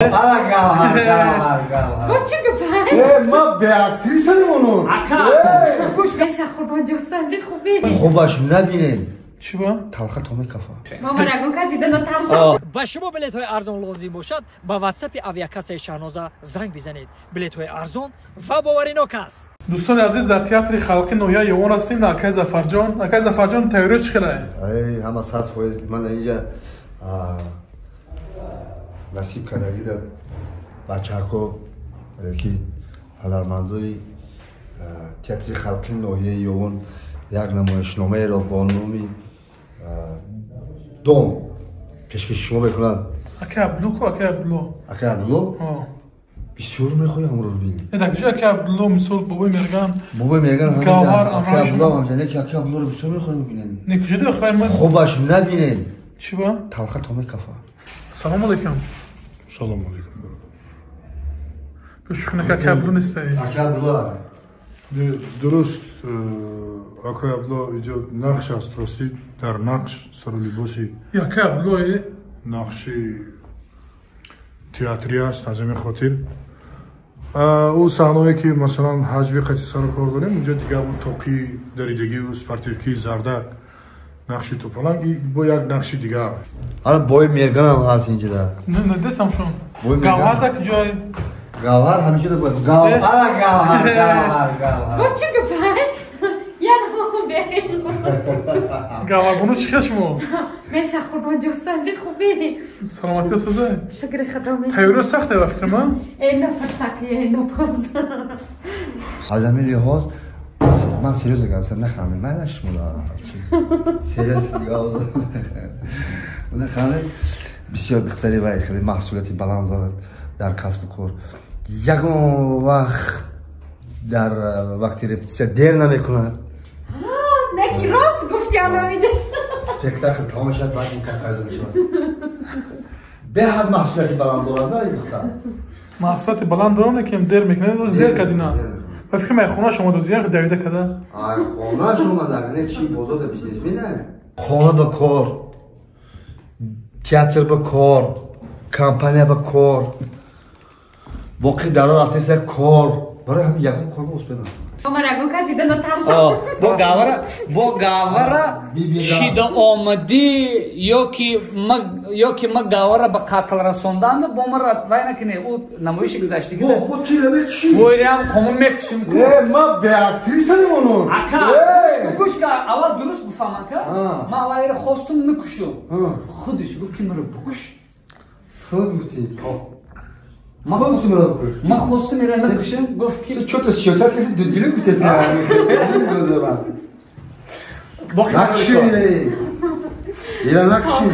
Ала гавҳар, гавҳар, гавҳар. Бо чӣ гуфтай? Э, ма беактриса мемонам. Ака, гӯш меша, қурбонҷонсази хубӣ. Хубаш набинед. Чӣ ба? Талха то мекафа. Мама, ягон кас дида натарсам. Ба шумо билетҳои арзон лозим бошад, ба ватсапи авиакассаи Шаҳноза занг бизанед. Билетҳои арзон ва боваринок аст. Дӯстони азиз, дар театри халқи ноҳияи Ёвон ҳастем, акай Зафарҷон. Акай Зафарҷон, тайёриё чӣ хелае? Ай, ҳама 100%. Ман инҷа насиб кардагӣ дар бачаҳако, ки ҳунармандои театри халқи ноҳияи Ёвон як намоишномаеро бо номи «Дом» пешкаши шумо мекунанд. Акай Абдулло ку, акай Абдулло? Акай Абдулло бисёр мехоҳӣ ҳамро бинӣ. Дар куҷо акай Абдулло? Мисол, бобои Мерган. Бобои Мерган. Гавҳар. Акай Абдулло ҳамҷа, ки акай Абдуллоро бисёр мехоҳем бинем. Не, куҷо дохай? Хубаш набинед. Чӣ ба? Талха то мекафа. Салому алейкум. Салому алейкум. Шӯхӣ, акай Абдулло нестай? Акай Абдулло. Дуруст, акай Абдулло иҷо нақш аст, ростӣ дар нақш сару либоси. Акай Абдулло. Нақши театрӣ аст, аз ҳамин хотир ӯ саҳнае ки, масалан, ҳаҷви қати сару кор дорем, унҷо дигар тоқи даридагию спортивкии зардак, нақши тӯпаланг бо як нақши дигар. Ҳала бои Мерганам ҳаст инҷода. Дестам шон. Гавҳар дар куҷое? Гавҳар ҳамиҷода бояд. Гавҳар, гавҳар, гавҳар, гавҳар. Бо чӣ гуфтай? Яна берем. Гавҳарбону, чӣ хел шумо? Меша, қурбонҷонсази хубӣ. Саломатиё соза? Шукри Худо, меша. Тайёриё сахте, ба фикр ман. Э, нафарсаки, напаз. Аз ҳамин лиҳоз ман серьёзно гап, нахандед, майла, шумо серьёз нахандед. Бисёр духтари вай хеле маҳсулияти баланд дорад дар касбу кор, ягон вақт дар вақти репетитсия дер намекунад. Наки рост гуфти, анамиҷаш. Спектакл тамом мешавад, баъд ин кар пайдо мешавад. Беҳад маҳсулияти баланд дорад ин духтар. Маҳсулияти баланд дорад, ки дер мекунад, оз дер кардина. Ба фикр май хонаш омада, зиён давида када. Ай, хонаш омада, не, чи бозор бизнесмена. Хона ба кор, театр ба кор, компания ба кор, боқӣ дар рафтеса кор. Барои ҳамин ягон кор успеда. Мама, ягон кас дида натарсам. Бо гавара, бо гавара шида омадӣ ё ки ма гавара ба қатл расонданд, бо ма вай накунӣ, ӯ намоиши гузаштагӣ. Бо бо чӣ мекушӣ? Войрам қомун мекушим ку. Э, ма беактриса мемонам. Ака, гӯш ка, аввал дуруст бифаҳм, ака. Ман аввал хостум мекушум, худаш гуфт, ки маро бикуш. Худ гуфтӣ? Ман хостум маро бикуш. Ман хостум ира накушам, гуфт ки ту чото сиёсат каси дудилӣ гуфтеси. Накуши, ира накуши.